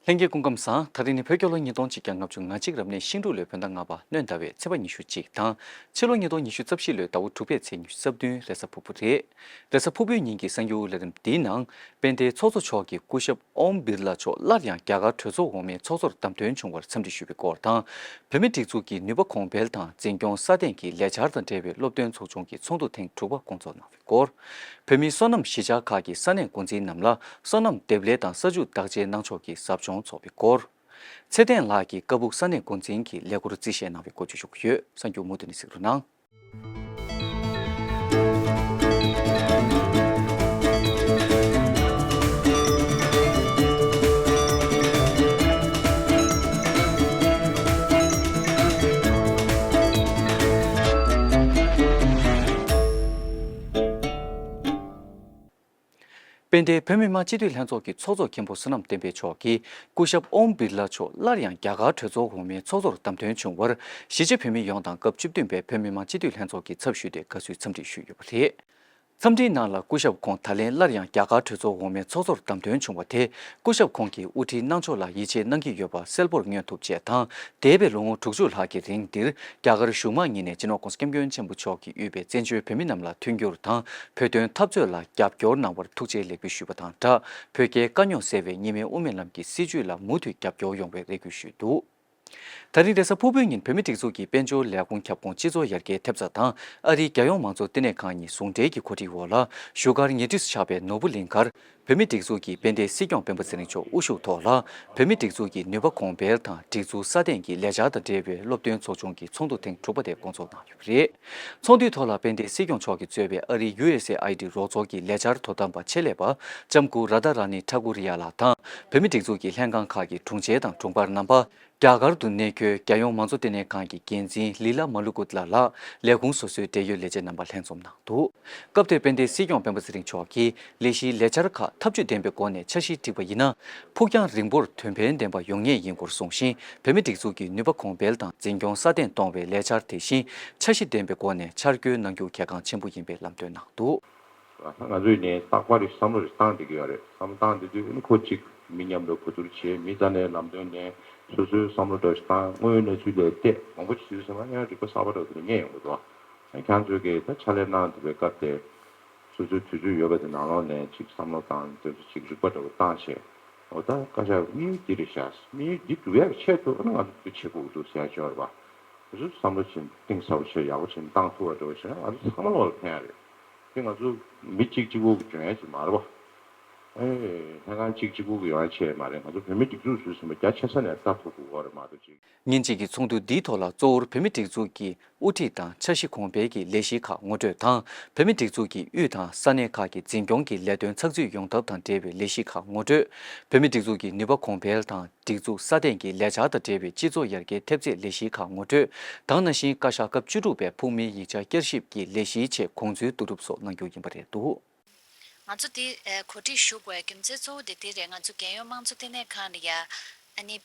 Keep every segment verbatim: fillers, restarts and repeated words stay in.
ལྷན་རྒྱས་སྐུ་ཁམས་བཟང་། ད་རིང་ནི་བོད་རྒྱལ་ལོ་ཉིས་སྟོང་གཅིག་བརྒྱ་ལྔ་བཅུ་ང་གཅིག་རབ་གནས་ཤིང་འབྲུག་ལོའི་བོད་ཟླ་ལྔ་པ་སྣྲོན་ཟླ་བའི་ཚེས་པ་ཉི་ཤུ་གཅིག་དང་། ཕྱི་ལོ་ཉིས་སྟོང་ཉི་ཤུ་རྩ་བཞི་ལོའི་ཟླ་བ་དྲུག་པའི་ཚེས་ཉི་ཤུ་རྩ་བདུན་རེས་གཟའ་ཕུར་བུ་རེད། རེས་གཟའ་ཕུར་བུའི་ཉིན་གྱི་གསར་འགྱུར་ལས་རིམ་འདིའི་ནང་། དཔལ་ལྡན་ཚོགས་གཙོ་མཆོག་གིས་སྐུ་ཞབས་ཨོམ་བིར་ལ་མཆོག་སླར་ཡང་རྒྱ་གར་གྲོས་ཚོགས་འོག་མའི་ཚོགས་གཙོར་བདམས་ཐོན་བྱུང་བར་འཚམས་འདྲི་ཞུས་པའི་སྐོར་དང་། བོད་མིའི་སྒྲིག་འཛུགས་ཀྱི་ནུས་པ་གོང་འཕེལ་དང་འཛིན་སྐྱོང་སྲ་བརྟན་གྱི་ལས་འཆར་དང་འབྲེལ་བའི་སློབ་སྟོན་ཚོགས་ཆུང་གི་ཚོགས་འདུ་ཐེངས་དྲུག་པ་བསྐོང་ཚོགས་གནང་བའི་སྐོར། བོད་མིའི་སོ་ནམ་གཞིས་ཆགས་ཁག་གི་ས་གནས་འགོ་འཛིན་རྣམས་ལ་སོ་ནམ་འདེབས་ལས་དང་ས་ཆུ་བདག་གཅེས་གནང་ཕྱོགས་ཀྱི་ཟབ་སྦྱོང་འཚོགས་པའི་སྐོར། ཚེ་བརྟན་ལགས་ཀྱིས་ཀ་སྦུག་ས་གནས་འགོ་འཛིན་གྱི་ལས་འཁུར་རྩིས་བཞེས་གནང་བའི་སྐོར་བཅས་ཞུ་གི་ཡོད། གསར་འགྱུར་མུ་མཐུད་ནས་གཟིགས་རོགས་གནང་། དཔལ་ལྡན་བོད་མི་མང་སྤྱི་འཐུས་ལྷན་ཚོགས་ཀྱི་ཚོགས་གཙོ་མཁན་པོ་བསོད་ནམས་བསྟན་འཕེལ་མཆོག་གིས་སྐུ་ཞབས་ཨོམ་བིར་ལ་མཆོག་སླར་ཡང་རྒྱ་གར་གྲོས་ཚོགས་འོག་མའི་ཚོགས་གཙོར་བདམས་ཐོན་བྱུང་བར་གཞིས་བྱེས་བོད་མི་ཡོངས་དང་སྐབས་བཅུ་བདུན་པའི་བོད་མི་མང་སྤྱི་འཐུས་ལྷན་ཚོགས་ཀྱི་ཚབ་ཞུས་ཏེ་དགའ་བསུའི་འཚམས་འདྲི་ཞུས་ཡོད་པ་རེད། འཚམས་འདྲིའི་ནང་ལ་སྐུ་ཞབས་ཁོང་ད་ལན་སླར་ཡང་རྒྱ་གར་གྲོས་ཚོགས་འོག་མའི་ཚོགས་གཙོར་བདམས་ཐོན་བྱུང་བ་དེས་སྐུ་ཞབས་ཁོང་གི་དབུ་ཁྲིད་གནང་ཕྱོགས་ལ་ཡིད་ཆེས་གནང་གི་ཡོད་པ་གསལ་པོར་མངོན་ཐུབ་ཅེས་དང་། འདས་པའི་ལོ་ངོ་དྲུག་ཅུ་ལྷག་གི་རིང་འདིར་རྒྱ་གར་གཞུང་མང་གཉིས་ནས་སྤྱི་ནོར་༸གོང་ས་༸སྐྱབས་མགོན་ཆེན་པོ་མཆོག་གིས་དབུས་པའི་བཙན་བྱོལ་བོད་མི་རྣམས་ལ་མཐུན་འགྱུར་དང་བོད་དོན་འཐབ་རྩོད་ལ་རྒྱབ་སྐྱོར་གནང་བར་ཐུགས་རྗེ་ལེགས་འབུལ་ཞུས་པ་དང་སྦྲགས། བོད་རྒྱའི་དཀའ་རྙོག་སེལ་བའི་གཉིས་སྨན་དབུ་མའི་ལམ་གྱི་སྲིད་བྱུས་ལ་མུ་མཐུད་རྒྱབ་སྐྱོར་ཡོང་བའི་རེ་སྐུལ་ཞུས་འདུག་ད་རིང་རེས་གཟའ་ཕུར་བུའི་ཉིན་བོད་མིའི་སྒྲིག་འཛུགས་ཀྱི་དཔལ་འབྱོར་ལས་ཁུངས་ཁྱབ་ཁོངས་སྤྱི་ཚོགས་ཡར་རྒྱས་ཐེབས་རྩ་དང་ཨ་རིའི་རྒྱལ་ཡོངས་མང་གཙོ་ལྟེ་གནས་ཁང་གཉིས་ཟུང་འབྲེལ་གྱི་གོ་སྒྲིག་འོག་ལ་བཞུགས་སྒར་ཉེ་འཁྲིས་སུ་ཆགས་པའི་ནོར་བུ་གླིང་གར་བོད་མིའི་སྒྲིག་འཛུགས་ཀྱི་དཔལ་ལྡན་སྲིད་སྐྱོང་སྤེན་པ་ཚེ་རིང་མཆོག་དབུ་བཞུགས་ཐོག་ལ་བོད་མིའི་སྒྲིག་འཛུགས་ཀྱི་ནུས་པ་གོང་འཕེལ་དང་སྒྲིག་འཛུགས་སྲ་བརྟན་གྱི་ལས་འཆར་དང་འབྲེལ་བའི་སློབ་སྟོན་ཚོགས་ཆུང་གི་ཚོགས་འདུ་ཐེངས་དྲུག་པ་དེ་བསྐོང་ཚོགས་གནང་ཡོད་པ་རེད། ཚོགས་འདུའི་ཐོག་ལ་དཔལ་ལྡན་སྲིད་སྐྱོང་མཆོག་གིས་གཙོས་པའི་ཨ་རིའི་ཡུ་ཨེས་ཨེ་ཨའི་ཌི་རོགས་ཚོགས་ཀྱི་ལས་འཆར་དོ་དམ་པ་ཆེད་ལས་པ་ལྕམ་སྐུ་ར་དྷ་ར་ནི་ཐ་གུ་རི་ཡ་ལགས་དང་བོད་མིའི་སྒྲིག་འཛུགས་ཀྱི་ལྷན་ཁང་ཁག་གི་དྲུང་ཆེ་དང་དྲུང་འཕར་རྣམ་པ། རྒྱ་གར་དུ་གནས་འཁོད་རྒྱལ་ཡོངས་མང་གཙོ་ལྟེ་གནས་ཁང་གི་འགན་འཛིན་ལི་ལ་མ་ལུ་ཀུ་ལ་ལགས་ལས་ཁུངས་སོ་སོའི་འབྲེལ་ཡོད་ལས་བྱེད་རྣམ་པ་ལྷན་འཛོམས་གནང་འདུག་སྐབས་དེར་དཔལ་ལྡན་སྲིད་སྐྱོང་སྤེན་པ་ཚེ་རིང་མཆོག་གིས་ལས་གཞིའི་ལས་འཆར་ཁག་ཐབས་ཇུས་ལྡན་པའི་སྒོ་ནས་འཆར་གཞི་བསྒྲིགས་པ་ཡིན་ན། ཕུགས་རྒྱང་རིང་པོར་དོན་ཕན་ལྡན་པ་ཡོང་ངེས་ཡིན་སྐོར་གསུངས་ཤིང་། བོད་མིའི་སྒྲིག་འཛུགས་ཀྱི་ནུས་པ་གོང་འཕེལ་དང་འཛིན་སྐྱོང་སྲ་བརྟན་གཏོང་བའི་ལས་འཆར་དེ་བཞིན་འཆར་གཞི་ལྡན་པའི་སྒོ་ནས་འཆར་འགོད་གནང་རྒྱུ་གལ་འགངས་ཆེན་པོ་ཡིན་པའི་ལམ་སྟོན་གནང་འདུག་ང་ཚོས་ནས་རྟག་པར་བསམ་བློ་རེ་བཏང་བསྡད་ཀྱི་ཡོད་རེད། བསམ་བློ་བཏང་བསྡད་དུས་ཨ་ནི་ཁོ་གཅིག་མི་མཉམ་དུ་གོ་བསྡུར་བྱས། མི་རྩ་ནས་ལམ་སྟོན་ནས་སོ་སོའི་བསམ་བློ་འདྲ་ཞིག་བཏང་། དངོས་ཡོད་གནས་ཚུལ་ལ་བལྟས། མང་པོ་ཞིག་ཟེར་ན་ཡང་རིག་པ་གསར་པ་འདྲ་བོ་དེ་རྙེད་ཡོང་གི་འདུག་ཁྱེད་ཚོས་ཀྱིས་ད་ཕྱག་ལས་གནང་བསྡད་པའི་སྐབས་དེ་སོ་སོའི་དུས་ཚོད་ཡོད་པ་དེ་ནང་ལོགས་ནས་ཅིག་བསམ་བློ་བཏང་། དེ་ཚོ་ཅིག་རིག་པ་འདྲ་བོ་བཏང་བྱས། འོ་ད་བཀའ་ཤག་དམིགས་ཡུལ་འདི་རེད་ཤག་དམིགས་ཡུལ་འདི་འགྲུབ་ཡག་གི་ཆེད་དུ་ཨ་ནི་ང་ཚོ་འདི་བྱེད་དགོས་ཀྱི་འདུག་ཟེར་ཡག་ཅིག་ཡོད་རེད་པ། དེ་ཚོ་བསམ་བློ་ཅིག་གཏིང་ཟབ་པོ་བྱས་ཡག་པོ་ཅིག་བཏང་ཐུབ་པ་འདྲ་བོ་བྱས་ན་ང་ཚོ་ཚང་མ་ལོག་ལ་ཕན་ཡག་རེད། དེ་ང་ཚོ་མི་གཅིག་གཅིག་པོ་གི་འཇོན་ཡག་ཅིག་མ་རེད་པ། ཨེ། ལྷན་ཁང་གཅིག་གཅིག་པོ་གི་ཡོང་ཡག་ཆེད་མ་རེད། ང་ཚོ་བོད་མི་སྒྲིག་འཛུགས་ཟུར་ཟིན་པ་རྒྱ་ཆེ་ས་ནས་ལྟ་ཐུབ་དགོས་པ་རེད་མ་གཏོགས་ཅིག་ཉིན་གཅིག་གི་ཚོགས་འདུ་འདིའི་ཐོག་ལ་གཙོ་བོར་བོད་མིའི་སྒྲིག་འཛུགས་ཀྱི་དབུ་ཁྲིད་དང་འཆར་གཞི་གོང་འཕེལ་གྱི་ལས་གཞི་ཁག་ངོ་སྤྲོད་དང་། བོད་མིའི་སྒྲིག་འཛུགས་ཀྱི་དབུས་དང་ས་གནས་ཁག་གི་འཛིན་སྐྱོང་གི་ལས་དོན་ཚགས་ཚུད་ཡོང་ཐབས་དང་འབྲེལ་བའི་ལས་གཞི་ཁག་ངོ་སྤྲོད། བོད་མིའི་སྒྲིག་འཛུགས་ཀྱི་ནུས་པ་གོང་འཕེལ་དང་སྒྲིག་འཛུགས་སྲ་བརྟན་གྱི་ལས་འཆར་དང་འབྲེལ་བའི་སྤྱི་ཚོགས་ཡར་རྒྱས་ཐེབས་རྩའི་ལས་གཞི་ཁག་ངོ་སྤྲོད་དང་། ནང་བཞིན་བཀའ་ཤག་སྐབས་བཅུ་དྲུག་པའི་ཕུགས་མིའི་ཡིག་ཆ་བསྐྱར་ཞིབ་ཀྱི་ལས་གཞིའི་ཆེད་དགོངས་ཚུལ་བསྡུ་རུབ་སོགས་གནང་རྒྱུ་ཡིན་པ་རེད་འདུག་ང་ཚོ་འདི་ཨ་གོ་སྒྲིག་ཞུ་དགོས་རྒྱུ་མཚན་གཙོ་བོ་དེ་འདི་རེད། ང་ཚོ་རྒྱལ་ཡོངས་དམངས་གཙོ་ལྟེ་གནས་ཁང་ལ་ཡ། ཨ་ནི་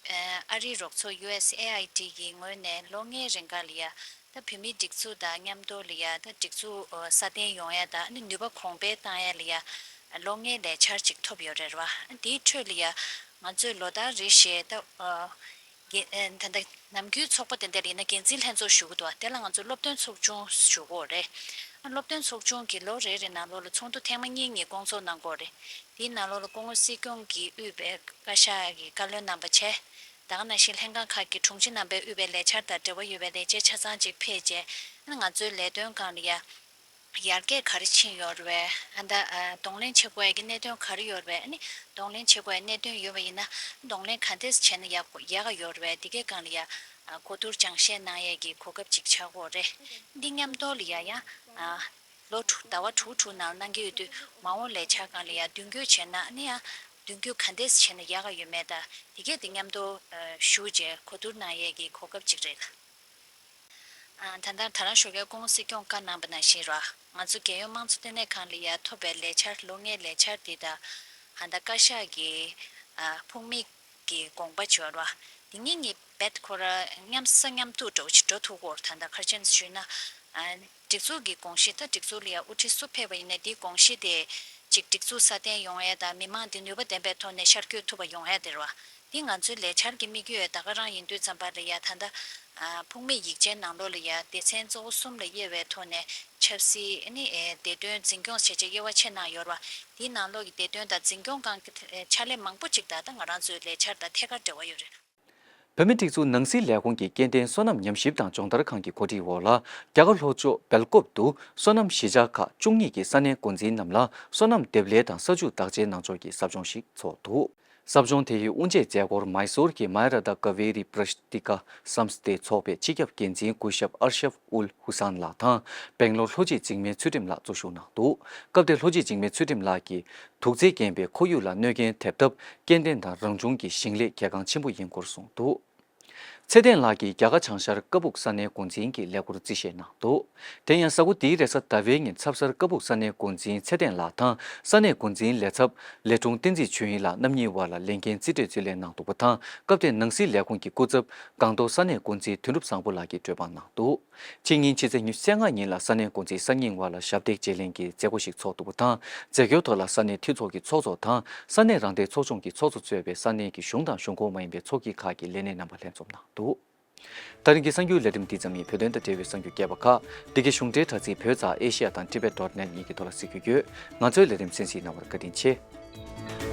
ཨ་རིའི་རོགས་ཚོགས་ཡུ་ཨེས་ཨེ་ཨའི་ཌི་གི་ངོས་ནས་ལོ་ལྔའི་རིང་ག་ལ་ཡ། ད་བོད་མིའི་སྒྲིག་འཛུགས་དང་མཉམ་དུ་ལ་ཡ། ད་སྒྲིག་འཛུགས་ཨ་སྲ་བརྟན་ཡོང་ཡ་དང་། ཨ་ནི་ནུས་པ་གོང་འཕེལ་བཏང་ཡ་ལ་ཡ། ལོ་ལྔའི་ལས་འཆར་ཅིག་ཐོབ་ཡོད་རེད་བ། ཨ་དེའི་ཁྲོད་ལ་ཡ། ང་ཚོས་ལོ་ལྟར་རེ་བཞིན་ད་ཨ། འགན་ཨ་ད་ལྟ་ནམ་རྒྱུན་ཚོགས་པ་དེ་འདྲ་ལ་ཡིན་ན་འགན་འཛིན་ལྷན་ཚོགས་ཞུ་གི་འདུག་དེ་ལ་ང་ཚོས་སློབ་སྟོན་ཚོགས་ཆུང་ཞུ་གི་ཡོད་རེད། ཨ་སློབ་སྟོན་ཚོགས་ཆུང་གིས་ལོ་རེ་རེ་ནང་ལོགས་ལ་ཚོགས་འདུ་ཐེངས་མ་གཉིས་གཉིས་བསྐོང་ཚོགས་གནང་གི་ཡོད་རེད། དེའི་ནང་ལོགས་ལ་སྐུ་ངོ་སྲིད་སྐྱོང་གིས་དབུས་པའི་བཀའ་ཤག་གི་བཀའ་བློན་རྣམ་པ་བྱས། ད་ག་ནང་བཞིན་ལྷན་ཁང་ཁག་གི་དྲུང་ཆེ་རྣམ་པས་དབུས་པའི་ལས་འཆར་དང་འབྲེལ་བ་ཡོད་པའི་ལས་བྱེད་ཆ་ཚང་ཅིག་ཕེབས་རྗེས། ཨ་ང་ཚོའི་ལས་དོན་སྒང་ལ་ཡ། ཡར་རྒྱས་ག་རེ་ཕྱིན་ཡོད་རེད་པས། ཨ་ད་ཨ་གདོང་ལེན་བྱེད་དགོས་ཡ་གི་གནད་དོན་ག་རེ་ཡོད་རེད་པས། ཨ་ནི་གདོང་ལེན་བྱེད་དགོས་ཡ་གནད་དོན་ཡོད་པ་ཡིན་ན་གདོང་ལེན་ག་འདྲས་བྱས་ན་ཡག་ཡག་ག་ཡོད་རེད་པས། དེ་གའི་སྒང་ལ་ཡ་ཨ་གོ་བསྡུར་སྦྱང་བཤད་གནང་ཡས་ཀྱི་གོ་སྐབས་ཅིག་ཆགས་ཀྱི་ཡོད་རེད། འདི་མཉམ་དུ་ལ་ཡ་ཡང་ཨ་ལོ་དྲུག་ཟླ་བ་དྲུག་དྲུག་ནང་གནང་གི་ཡོད་དུས་མ་འོངས་ལས་འཆར་སྒང་ལ་ཡ་མདུན་སྐྱོད་བྱས་ན། ཨ་ནི་ཡ་མདུན་སྐྱོད་ག་འདྲས་བྱས་ན་ཡག་ག་ཡོད་མེད་དང་། དེ་གས་དེ་མཉམ་དུ་ཨ་ཞུ་བྱས་གོ་བསྡུར་གནང་ཡས་ཀྱི་གོ་སྐབས་ཅིག་རེད། ཨ་ད་ལྟ་ད་རང་ཞོགས་ཀའི་སྐུ་ངོ་སྲིད་སྐྱོང་བཀའ་གནང་པ་ནང་བཞིན་ར། ང་ཚོ་རྒྱལ་ཡོངས་དམངས་གཙོ་ལྟེ་གནས་ཁང་ལ་ཡ་ཐོབ་པའི་ལས་འཆར་ལོ་ལྔའི་ལས་འཆར་འདི་དང་། ཨ་ད་བཀའ་ཤག་གི་ཨ་ཕུགས་དམིགས་ཀྱི་དགོངས་པ་བརྗོད་ར། འདི་གཉིས་གཉིས་རྦད་ཁོ་ར་མཉམ་ས་མཉམ་འདུག་འདྲ་བོ་ཅིག་འགྲོ་ཐུབ་ཀྱི་ཡོད་རེད། ད་ལྟ་ག་རེ་བྱས་ནས་ཞུས་ན། ཨ་སྒྲིག་འཛུགས་ཀྱི་དགོངས་གཞི། ད་སྒྲིག་འཛུགས་ལ་ཡ་དབུ་ཁྲིད་སུ་ཕེབས་པ་ཡིན་ན་དེའི་དགོངས་གཞི་དེ་ ཀྲིག་སྒྲིག་འཛུགས་སྲ་བརྟན་ཡོང་ཡས་དང་མི་མང་འདི་ནུས་པ་ལྡན་པའི་ཐོག་ནས་ཤར་བསྐྱོད་ཐུབ་པ་ཡོང་ཡས་དེ་རེད་བ། འདི་ང་ཚོའི་ལས་འཆར་གྱི་དམིགས་ཡུལ་ད་ག་རང་ཡིན་དུས་ཙམ་པ་ལ་ཡ་ད་ལྟ་ཨ་ཁུངས་མེད་ཡིག་ཆའི་ནང་ལོགས་ལ་ཡ་སྡེ་ཚན་གཙོ་བོ་གསུམ་ལ་དབྱེ་བའི་ཐོག་ནས་ཆབ་སྲིད་ཨ་ནི་ཨེ་བདེ་དོན་འཛིན་སྐྱོང་བྱེད་ཆེད་དབྱེ་བ་ཕྱེ་གནང་ཡོད་རེད་བ། འདིའི་ནང་ལོགས་ཀྱི་བདེ་དོན་དང་འཛིན་སྐྱོང་སྒང་གི་ཕྱག་ལས་མང་པོ་ཅིག་ད་ལྟ་ང་རང་ཚོའི་ལས་འཆར་དང་ཐད་ཀར་འབྲེལ་བ་ཡོད་རེད། བོད་མིའི་སྒྲིག་འཛུགས་ནང་སྲིད་ལས་ཁུངས་ཀྱི་སྐྱེ་ལྡན་སོ་ནམ་ཉམས་ཞིབ་དང་སྦྱོང་བརྡར་ཁང་གི་གོ་སྒྲིག་འོག་ལ། རྒྱ་གར་ལྷོ་ཕྱོགས་སྦེལ་ཀོབ་ཏུ་སོ་ནམ་གཞིས་ཆགས་ཁག་བཅུ་གཉིས་ཀྱི་ས་གནས་འགོ་འཛིན་རྣམས་ལ་སོ་ནམ་འདེབས་ལས་དང་ས་ཆུ་བདག་གཅེས་གནང་ཕྱོགས་ཀྱི་ཟབ་སྦྱོང་ཞིག་ཚོགས་འདུག། ཟབ་སྦྱོང་དེ་ཡི་དབུ་འབྱེད་མཛད་སྒོར་མཱི་སོར་གྱི་མཱ་ཡ་ར་དྷ་ཀ་ཝེ་རི་པྲ་ཏི་ཀ་སམ་སྟེ་ཚོགས་པའི་སྤྱི་ཁྱབ་འགན་འཛིན་སྐུ་ཞབས་ཨར་ཤབ་ཨུལ་ཧུ་སན་ལགས་དང་། སྦེང་ལོར་ལྷོ་སྤྱོད་འཛིན་མའི་ཚུལ་ཁྲིམས་ལགས་གཙོ་བཞུགས་གནང་འདུག། སྐབས་དེར་ལྷོ་སྤྱོད་འཛིན་མའི་ཚུལ་ཁྲིམས་ལགས་ཀྱིས། དུག་རྫས་རྐྱེན་པས་ཁོར་ཡུག་ལ་གནོད་སྐྱོན་ཐེབས་སྟབས། སྐྱེ་ལྡན་དང་རང་བྱུང་གི་ཞིང་ལས་གལ་འགངས་ཆེན་པོ་ཡིན་སྐོར་གསུངས་འདུག། ཚེ་བརྟན་ལགས་ཀྱིས་རྒྱ་གར་བྱང་ཤར་ཀ་སྦུག་ས་གནས་འགོ་འཛིན་གྱི་ལས་འཁུར་རྩིས་བཞེས་གནང་འདུག། དེ་ཡང་གཟའ་འཁོར་འདིའི་རེས་གཟའ་ཟླ་བའི་ཉིན་ཚབ་གསར་ཀ་སྦུག་ས་གནས་འགོ་འཛིན་ཚེ་བརྟན་ལགས་དང་ས་གནས་འགོ་འཛིན་ལས་ཚབ་ལས་དྲུང་བསྟན་འཛིན་ཆོས་དབྱིངས་ལགས་རྣམ་གཉིས་དབར་ལ་ལས་འགན་རྩིས་སྤྲོད་རྩིས་ལེན་གནང་འདུག་པ་དང་། སྐབས་དེར་ནང་སྲིད་ལས་ཁུངས་ཀྱི་སྐུ་ཚབ་སྒང་ཏོག་ས་གནས་འགོ་འཛིན་དོན་གྲུབ་བཟང་པོ་ལགས་ཀྱིས་གྲོས་པ་གནང་འདུག། ཕྱི་ཉིན་ཕྱི་ཚེས་ཉི་ཤུ་རྩ་ལྔ་ཉིན་ལ་ས་གནས་འགོ་འཛིན་སང་ཉིན་བར་ལ་ཞབས་འདེགས་བརྗེ་ལེན་གྱི་མཛད་སྒོ་ཞིག་ཚོགས་འདུག་པ་དང་། མཛད་སྒོའི་ཐོག་ལ་ས་གནས་འཐུས་ཚོགས་ཀྱི་ཚོགས་གཙོ་དང་ས་གནས་རང་བདེན་ཚོགས་ཆུང་གི་ཚོགས་གཙོ་གཙོས་པའི་ས་གནས་ཀྱི་གཞུང་དང་གཞུང་ཁོངས་མ་ཡིན་པའི་ཚོགས་སྐྱིད་ཁག་གི་ལས་སྣེ་རྣམ་པ་ལྷན་འཛོམས་གནང་འདུག། ད་རིང་གི་གསར་འགྱུར་ལས་རིམ་འདི་ཙམ་ཡིན། བོད་དོན་དང་འབྲེལ་བའི་གསར་འགྱུར་རྒྱས་པ་ཁག་འདི་གའི་གཞུང་འབྲེལ་དྲ་ཚིགས་བོད་ཙ་ཨེ་ཤི་ཡ་དང་ཊི་བེ་ཊི་ཌོ་ཊི་ནེ་ཊི་གཉིས་ཀྱི་ཐོག་ལ་གཟིགས་རྒྱུ་ཡོད། ང་ཚོའི་ལས་རིམ་གསན་གཟིགས་གནང་བར་བཀའ་དྲིན་ཆེ།